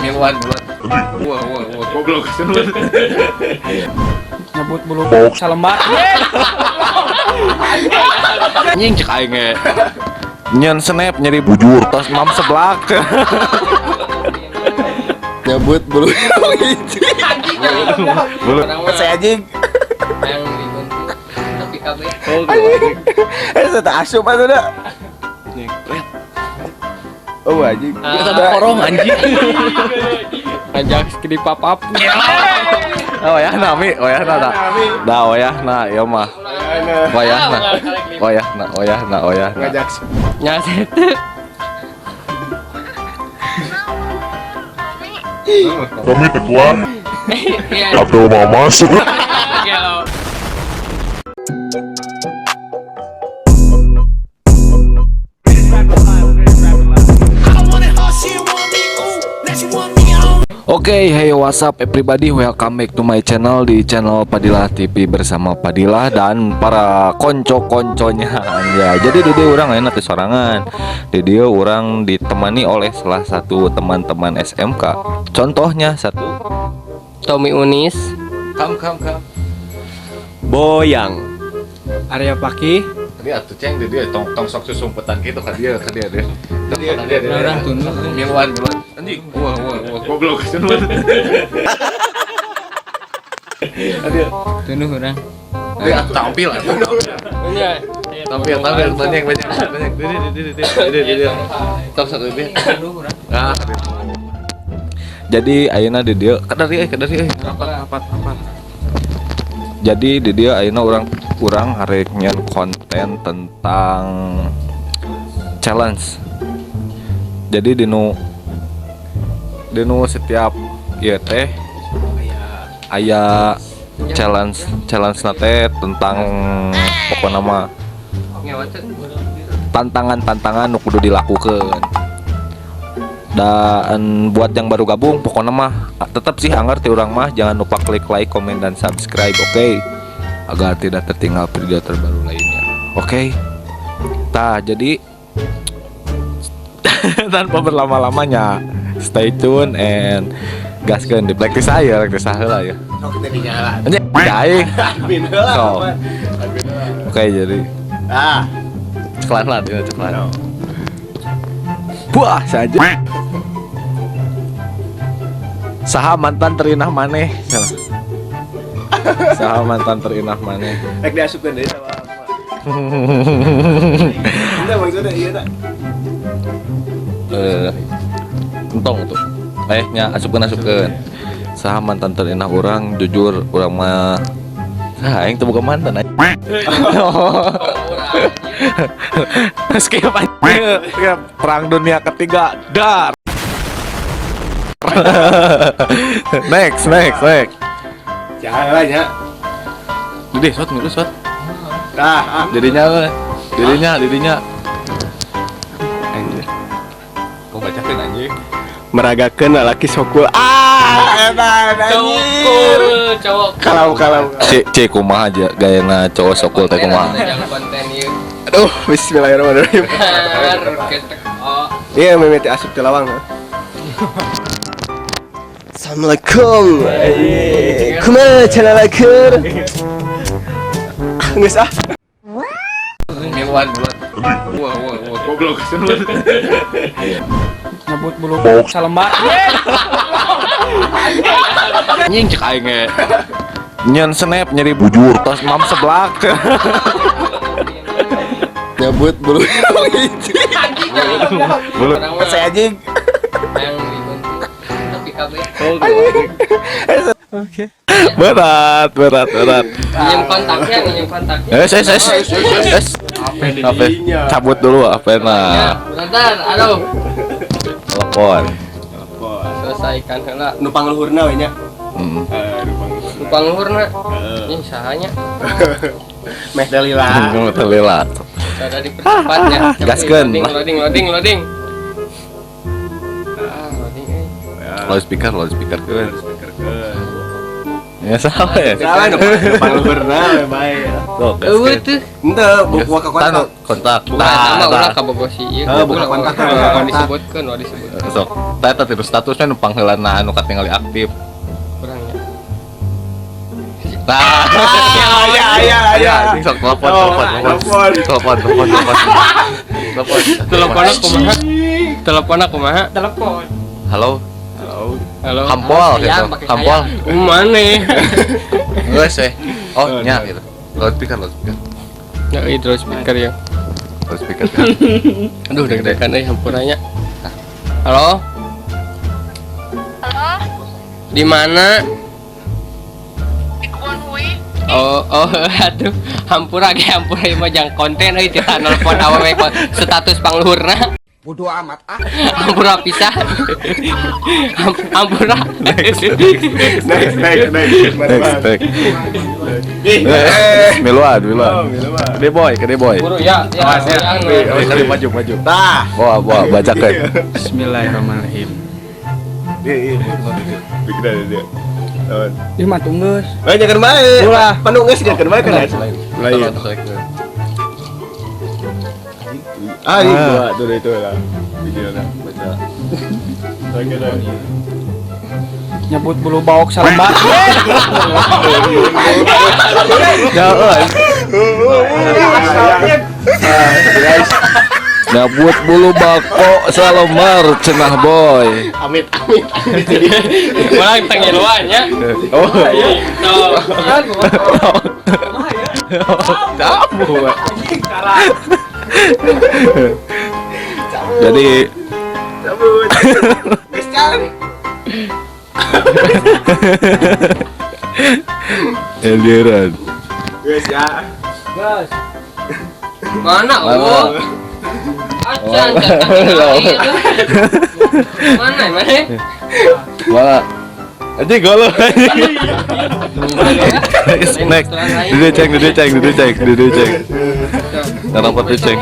Miluan, miluan. Wah, wah, wah, goblok. Nyebut bulu salembar. Anjing, cek aing ge. Nyen snap nyeri bujur tos mam seblak. Nyebut bulu hiji. Bulu. Saya anjing. Yang dibentuk tapi KB. Eh, saya tak asup atuh da. Oh, anjing. Ah. Korong anjing. Ngajak skrip pap. Oh ya nami, oh ya na. Da oh ya na, ieu mah. Wayahna. Wayahna, wayahna, wayahna. Ngajak Nyaset. Kami teguh Iya. atau mau masuk. Iya. Oke, hey, what's up everybody, welcome back to my channel di channel Padillah TV bersama Padillah dan para konco-konconya ya. Jadi di dieu urang ayeuna teh sorangan. Di dieu urang ditemani oleh salah satu teman-teman SMK. Contohnya satu Tommy Unis. Kam kam kam. Boyang. Arya Paki. Tadi atuh ceng di dieu tong tong sok susumpetan kitu ka dieu ka dieu deh. Ka dieu deh. Orang tunu. Miluan, miluan. Anjing, wah wah wah, goblok. Tunu orang. Ya, tampil atuh. Iya. Tampil, tampil, banyak, banyak, banyak. Diri, diri, diri, diri, diri. Top satu diri. Tunu orang. Ah. Jadi ayeuna di dieu kadari euy, kadari euy. Rapat, rapat, rapat. Jadi di dieu ayeuna urang urang harek nyen konten tentang challenge. Jadi dinu setiap ieu teh aya challenge, challenge teh tentang pokokna mah tantangan-tantangan nu kudu dilakukan. Dan buat yang baru gabung, pokoknya mah tetap sih anggar ti urang mah jangan lupa klik like, komen, dan subscribe, oke? Agar tidak tertinggal video terbaru lainnya. Oke. Tah, jadi tanpa berlama-lamanya, stay tune and gaskeun di black saya, black heula ya. Sok teh dinyala. Anjing, aing. Admin heula. So. Oke, jadi Ah. ceklan lah, dia ceklan. Buah saja. Saha mantan terinah maneh? Saha mantan terinah maneh? Rek diasupkeun deui sama Enggak maksudnya iya tak. Eh, entong tuh. Eh, nya asupkeun asupkeun. Saha mantan terinah urang, jujur urang mah saha aing teu boga mantan anjing. Skip aja. Perang Dunia Ketiga dar. Next, next, next. Jangan lah nya. Didi, shot ngilu shot. Nah, ah. Didinya, didinya, didinya. Anjir. Kau bacakeun anjing. Meragakeun lalaki sokul. Ah, edan Cowok anjir. cool, cowok. Kalau kalau. C, C kumaha aja gayana cowok sokul teh kumaha. Jangan konten ieu. Aduh, bismillahirrahmanirrahim. Ketek. Oh. Iya, mimiti asup ti lawang. Assalamualaikum. Kumaha cara laker? Geus ah. Miluan, miluan. Wah, wah, wah, goblok. Nyebut bulu salembar. Anjing, cek aing ge. Nyen snap nyeri bujur tos mam seblak. Nyebut bulu hiji. Bulu. Saya anjing. Yang dibentuk tapi KB. Berat, berat, berat. Minjem kontaknya, minjem kontaknya. Es, es, es, es. Apa? Cabut dulu apa nah. Bentar, aduh. Telepon. Selesaikan heula. Nu pangluhurna we nya. Hmm. Eh, nu pangluhurna. Lupang luhurna. Ih, sahanya. Meh dalila. Telila. Cara dipercepatnya. Gaskeun. Loading, loading, loading, loading. Ah, loading eh. Loudspeaker, loudspeaker keun. Ya salah ya. Salah pangluhurna we bae. Tuh, Eueuh teh. Henteu buka kontak. Kontak. Tah, ulah ka bogo si ieu. Buka kontak, buka kontak. Disebutkeun, ulah disebutkeun. Sok, tah eta tiru statusnya nu pangheulana anu katingali aktif. Kurang ya. Tah. Ya ya ya. Anjing sok telepon, telepon, telepon. Telepon, telepon, telepon. Telepon. Telepon kumaha? Telepon kumaha? Telepon. Halo. Halo. Hampol gitu. Hampol. Mana? Geus we. Oh, nya gitu. Loudspeaker, loudspeaker. Ya, itu speaker ya. Loudspeaker. Aduh, deg-degan euy hampuranya. Halo. Halo, Di mana? di kebun hui. Oh, oh, aduh, hampura ge hampura ieu mah jang konten euy tita nelpon awewe status pangluhurna. Bodoh amat ah. Hampura pisan. Hampura. Next, Next next next. next, next. Miluan, miluan. Gede boy, gede boy. Buru ya, ya. Awas ya. Kali maju, maju. Tah. Bawa, bawa, bacakan. Bismillahirrahmanirrahim. Iya iya. Bikin ada dia. Lawan. Ih mah tunggeus. Eh jangan bae. Ulah. Panu geus jangan bae kan. Lain. Ah, ini dua tuh itu lah. Videona baca. Lagi lagi. Nyebut bulu baok salembar. Ya, guys. Nyabut bulu bako salembar cenah boy. Amit amit amit. Urang tengiluan nya. Oh. Tuh. Kamu. Jadi Cabut. Geus can. Elieran. Geus ya. Gas. Mana oh? Acan, mana mana? Mana? Anjing golo. Next, next. Dede ceng, dede ceng, dede ceng, dede ceng. Dalam pot ceng.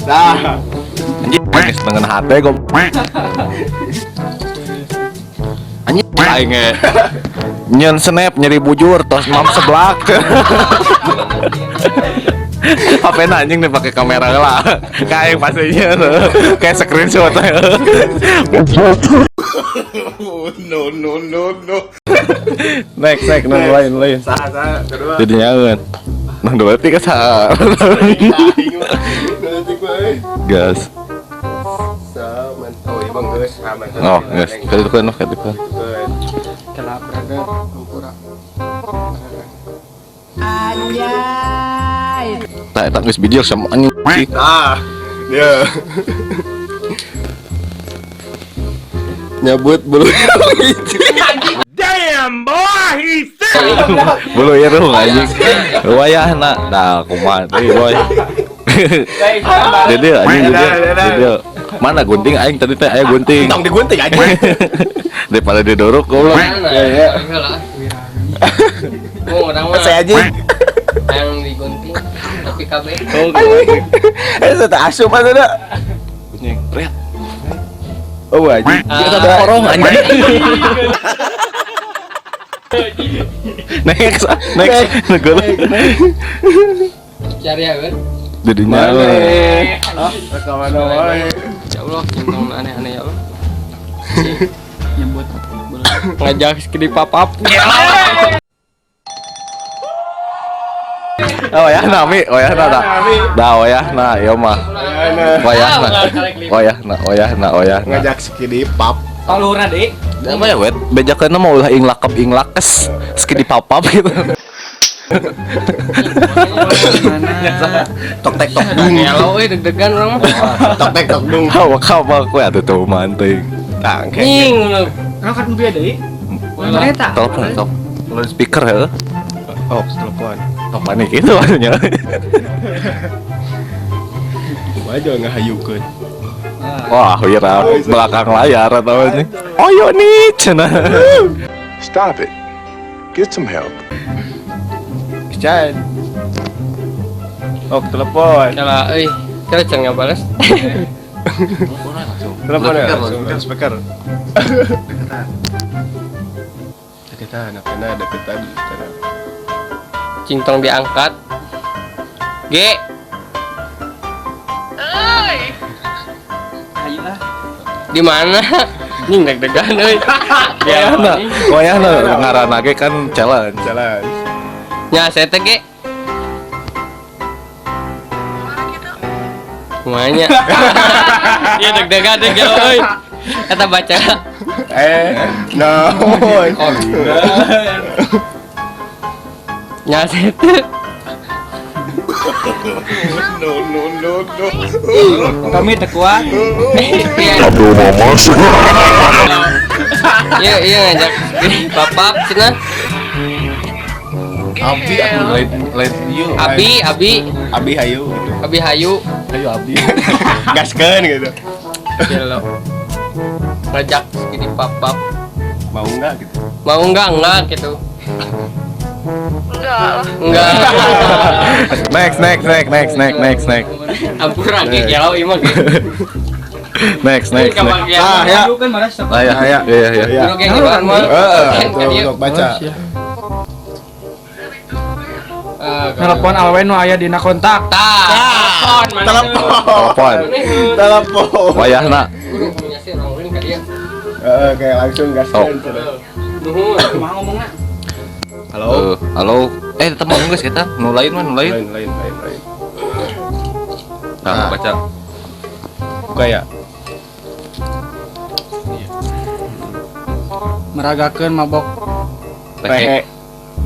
Dah. Anjing geus tengen hate goblok. Anjing aing ge. Nyen snap nyeri bujur tos mam seblak. HP na anjing nih pakai kamera lah. Kayak pastinya kayak screenshot. No no no no. Next, next, nang lain lain. Sah sah kedua. Jadi nyaeun. Nang dua tiga sah. Gas. Oh, iya bang geus. Oh, gas. Katukan, katukan. Kelap brother, hampura. Anjay. Tak tak geus video sama anjing. Ah, dia. Nyabut bulu Damn, boy, he Bulu irung anjing. Wayahna. Nah, kumaha deui boy. Dede anjing dede. Dede. Mana gunting aing tadi teh aya gunting. Tong digunting aja. Daripada didorok goblok. Ya ya. Oh, orang mah Saya aja. yang digunting tapi KB. Oh, Eh, saya asup atuh da. Anjing. Lihat. Oh, anjing. Kita korong anjing. Next, next. Negara. Cari ya, kan? Jadi nyawa. Ah, rekaman wae. Ya Allah, centong aneh-aneh ya Allah. Nyebut bulu. Ngajak skidi papap. Oh ya nami, oh ya nah. Dah oh ya nah, ieu mah. Wayahna. Wayahna, wayahna, wayahna. Ngajak skidi pap. Paluhurna deui. Apa ya wet? Bejakeunna mah ulah ing lakep ing lakes, skidi papap gitu. Mana? Tok tek tok dung. Gelo euy deg-degan urang mah. Tok tek tok dung. Hawa kawa kowe atuh tuh manting. Tangke. Nying lu. Orang kan bieu deui. Mana eta? Telepon, telepon. Loudspeaker heuh. Oh, telepon. Tong panik itu maksudnya. Kumaha aja ngahayukeun. Wah, viral belakang layar atau apa sih? Oh yo nih, cenah. Stop it. Get some help. Can. Oh, telepon. Salah euy. Cara can ngabales. Langsung. Telepon ya langsung speaker. Deketan. Deketan, apena deketan. Cingtong diangkat. G. Euy. Ayo ah. Di mana? Nying deg-degan euy. Wayahna, wayahna ngaranna ge kan challenge. Jalan. Nya saya teh G. Kumanya. Iya deg-degan deh gelo euy. Kata baca. No. Nya saya teh. No no no no. Kami teu kuat. Iya. Iya, iya ngajak bapak cenah. Abi atuh lain lain ieu. Abi, Abi, Abi hayu gitu. Abi hayu. Ayo Abi. Gaskeun gitu. Gelo. Ngajak gini papap. Mau enggak gitu? Mau enggak enggak gitu. Enggak lah. Enggak. Next next next next next next next. Ampura ge gelo ieu mah ge. Next next next. Ah, ya. Ayo kan marah sok. Ah, ya, Ah, ya. iya, iya. Ya. Guru ge gimana mah? Heeh, Kan tuh ka dieu. untuk baca. Telepon awewe nu aya dina kontak. Tah. Telepon mana? Telepon. Telepon. Telepon. Wayahna. Guru punya sih orang ka dieu. Heeh, kayak langsung gaskeun. Nuhun. Kumaha ngomongna? Halo. Halo. Tetep mau geus eta. Nu lain mah nu lain. Lain lain lain lain. Nah, baca. Buka ya. Meragakeun mabok Rehe.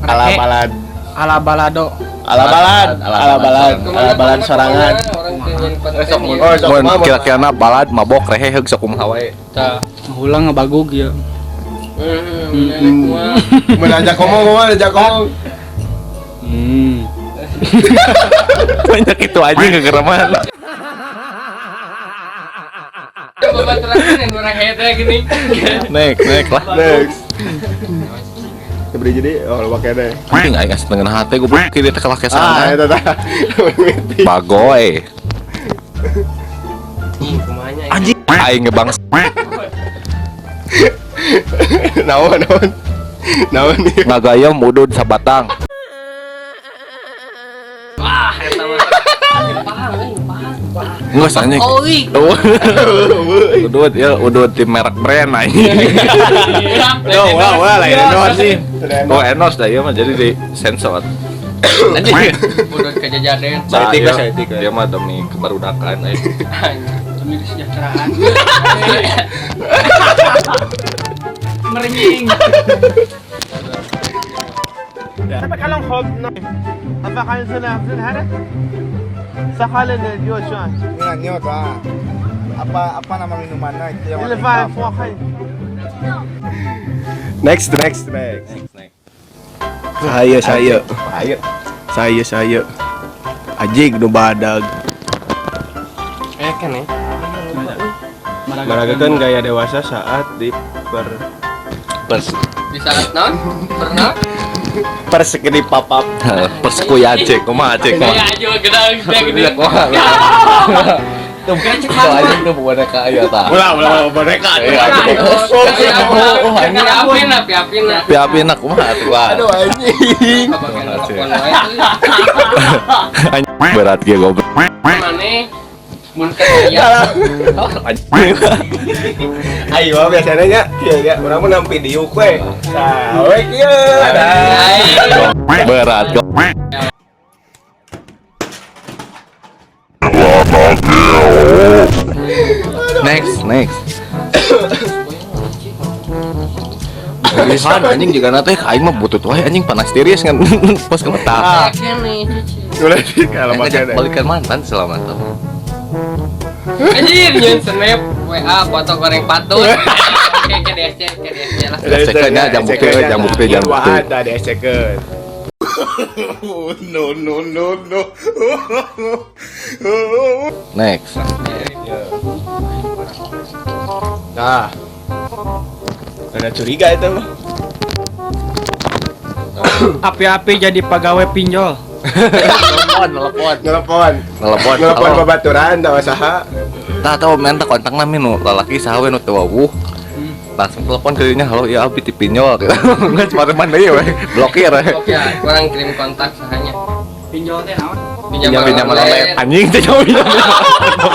Ala balad. Ala balado. Ala balad, ala balad, ala balad sorangan. Oh, sok Mun kumaha, mun. kira-kirana balad mabok rehe heug sok kumaha wae. Tah. Ngulang ngebagug ieu. Mun ajak ngomong, mun ajak ngomong. Banyak itu aja kegereman. Next, next lah. Next. Beri jadi, oh lu pakai deh. Anjing aing asa tengen hate goblok kieu teh kalah Ah, kesana. eta tah. Bagoy. Kumanya. Anjing aing ngebang. Naon, naon. Naon ieu? Ngagayem udud sabatang. Wah, eta mah. Paham, paham. Geus anjing. Oi. Udud ya udud di merek brand anjing. Tuh, wah, wah, lain endorse sih. Oh endorse dah ieu mah jadi di sensor. Anjing. Udud kejajaden. Nah, Saeutik iya. we, saeutik we. Dia mah demi kebarudakan anjing. Demi kesejahteraan. Merenying. Apa apa nama minumannya itu yang Next, next, next. Saya, saya. Ayo. Saya, saya. Ajig nu badag. Kan ya. Meragakan gaya dewasa saat di per Pers Di saat naon? Pernah? persekedi papap. persekuya cek kumaha cek Kayak kumaha. aja gedang gede. Iya, kumaha. Tuh anjing tuh boneka aya tah. Ulah, ulah, boneka. Iya, anjing. Oh, anjing. Piapin lah, piapin lah. Piapin aku mah atuh wah. Aduh anjing. Kebagian telepon wae tuh. Anjing berat ge goblok. Mane mun kaya. Anjing. Ayo biasanya nya kieu nya urang mah nampi diuk we. Tah, we kieu. Berat goblok. Next, next. Pilihan anjing juga nate aing mah butut wae anjing panas tiris ngan pos ke mata. Ulah di kalau Ngajak pakai balikan mantan selama tuh. Anjir, nyeun snap WA foto goreng patut. Oke, ke DSC, ke DSC lah. SC-keun nya, jang bukti, jang bukti, jang bukti. Wah, ada di SC-keun. No no no no. Next. Nah. Ada curiga itu mah. Api-api jadi pegawai pinjol. Telepon, telepon. Telepon. Telepon. Telepon Halo. babaturan tawa saha. Tah tah minta kontak nami nu lalaki saha we nu teu wawuh. Langsung telepon ke dinya, halo ya abi ti pinjol gitu. Geus mareman deui we, blokir we. Ya, kurang kirim kontak sahanya. Pinjol teh naon? Pinjam online. Anjing teh pinjam.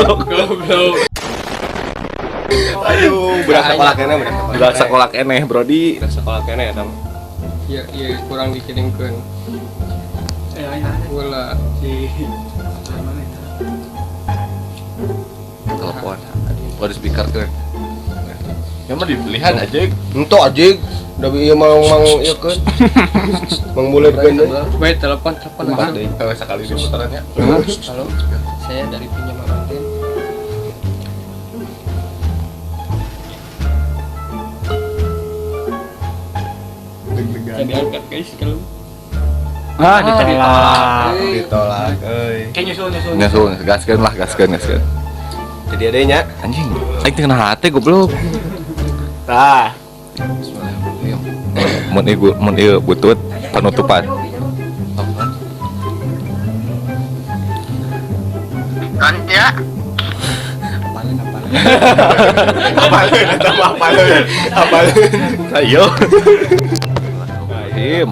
Goblok. Aduh, budak sekolah kene, budak sekolah. Budak sekolah keneh, Brodi. Budak sekolah kene eta mah. Iya, iya kurang dikirimkeun. Aing Ulah. si mana eta? Telepon. Waduh speaker tuh. Ya mah dipilihan aja. Ento anjing, da ieu mang mang ieu keun. Mang buleutkeun deui. Baik, telepon telepon Empat langsung. deui. Kalau sekali di putarannya. Halo, saya dari pinjaman online. Deg-degan. Jadi angkat guys kalau Ah, ditolak. Ditolak euy. Kayak nyusul nyusul. Nyusul, gaskeun lah, gaskeun, gaskeun. Jadi adanya. Anjing, aing teu kena hate goblok. Tah. Bismillahirrahmanirrahim. Mun ieu mun ieu butut penutupan. Kan ya? Apaleun eta mah apaleun. Apaleun. Ayo. Rahim.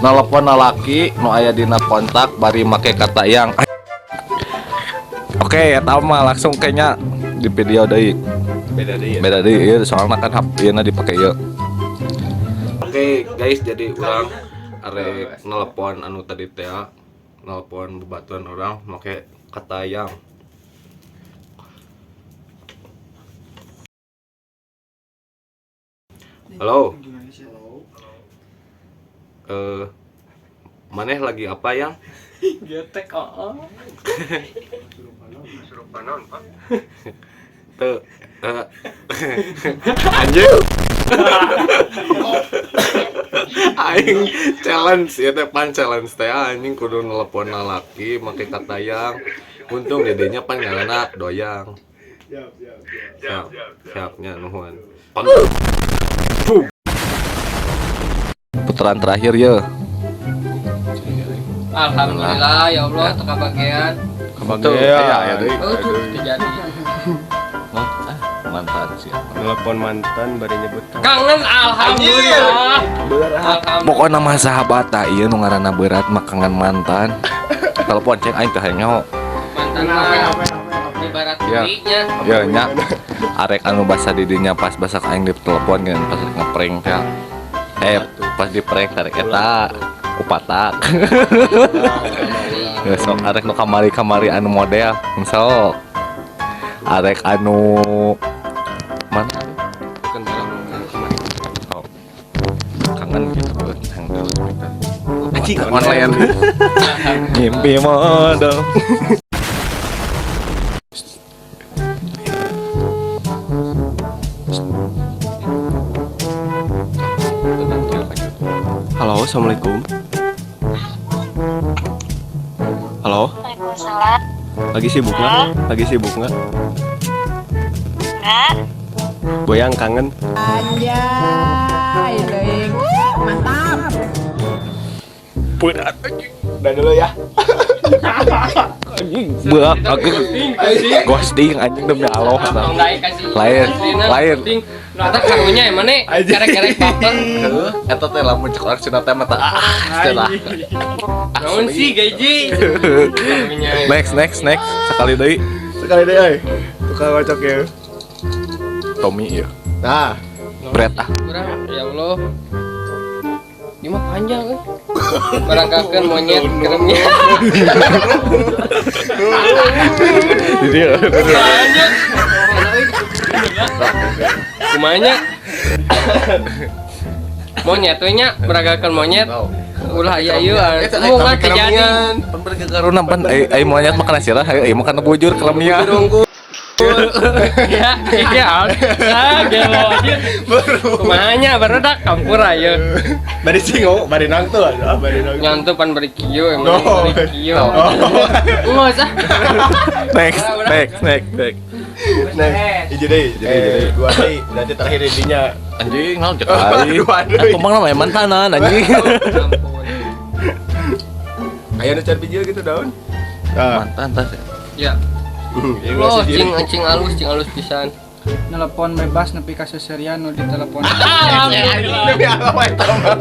Nelpon lalaki nu aya dina kontak bari make kata yang. Oke, eta mah langsung kayaknya di video deui. Beda deui. Beda deui ieu soalna kan HP ieu dipake ieu. Oke, guys, jadi urang arek nelpon anu tadi teh nelpon bebatuan orang make kata yang. Halo. Maneh lagi apa yang? Getek oh. Tuh. Anjir. Aing challenge ya teh pan challenge teh anjing kudu nelepon lalaki make kata yang. Untung dedenya pan ngaranna doyang. Siap, siap, siap. Siap, siapnya nuhun. Putaran terakhir ya. Alhamdulillah ya Allah teka bagian. Tuh, ya, ya, deui. Oh, tuh terjadi. Mantan sih. Telepon mantan bari nyebut. Kangen alhamdulillah. Berat. Alhamdulillah. Pokokna mah sahabat tah ieu nu ngaranna berat mah kangen mantan. Telepon cek aing teh hayang nyaho. Mantan mah ibarat Ya. duitnya. Ya nya arek anu basa di dinya pas basa aing di telepon kan pas ngeprank teh. Pas di prank tarik eta upatak. Ya, sok arek nu kamari-kamari anu model sok. Arek anu mana? Oh. Kangen gitu hang dulu kita. Anjing, online. Mimpi model. Halo, assalamualaikum. Halo, Waalaikumsalam. lagi sibuk nggak? Lagi sibuk nggak? Enggak. Boyang kangen. Anjay, deing. Mantap. Berat. Udah dulu ya. Berat aku ghosting anjing demi Allah. Lain, lain. Kata karunya emang nih kerek-kerek baper. Eta teh lamun cek orang Sunda teh mah teh ah cenah. Naon sih gaji? Next next next sekali deui Sekali deh, euy. Tukang kocok ya. Tommy ieu. Nah, Berat ah. Kurang ya Allah. Ini mah panjang euy. Barangkakeun monyet keremnya. Jadi Panjang. Kumanya? Monyet we nya beragakeun monyet. Ulah aya ieu mau nggak terjadi. Pan bergegaruna pan ai monyet mah kana sirah ai mah kana bujur kelemian. Ya, iya. Ah, gelo aja. Kumanya barudak kampur ayo. Bari singo, bari nangtu aduh, bari nangtu. Nyantu pan beri kieu emang Oh. beri kieu. Enggak usah. Next next next next. Nah, hiji deui, Jadi, dua deui, berarti terakhir intinya. Anjing naon cek aing. Aduh, aduh. Kumaha mah mantanan anjing. Ampun. Aya nu can bijil gitu daun. Nah, Mantan tas. Ya. Oh, cing cing alus, cing alus pisan. Telepon bebas nepi ka seserian nu ditelepon. Alhamdulillah. Demi Allah eta mah.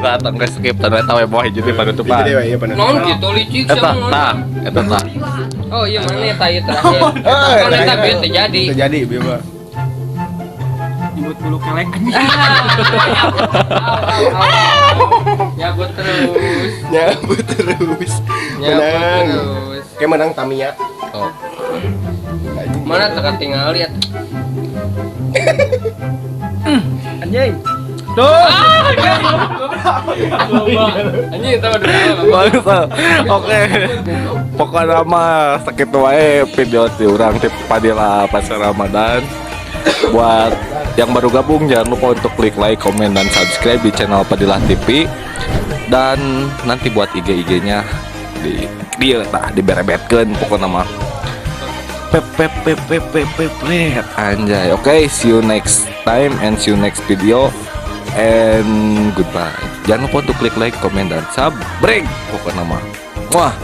Datang ke skip tadi eta we poe jadi panutupan. Jadi iya penutupan. Non gitu licik Eta sama. tah, eta tah. Oh iya, mana eta ieu terakhir. Eh, Kan eta bieu teu jadi. Terjadi bieu mah. Nyebut bulu kelek. Nyabut terus. Nyabut terus. Nyabut Menang. terus. Kayak menang Tamiya. Oh. Mana teka tinggal lihat. Anjing. Tuh. Anjing tahu dulu. Bangsa. Oke. Pokoknya mah sakitu wae video ti urang ti Padila Pasar Ramadan. Buat yang baru gabung, jangan lupa untuk klik like, komen, dan subscribe di channel Padila TV. Dan nanti buat IG-IG-nya di dia tah diberebetkeun pokoknya mah. P P P P P P P anjay. Oke, see you next time and see you next video and goodbye. Jangan lupa untuk klik like, komen, dan subscribe pokoknya mah. Wah.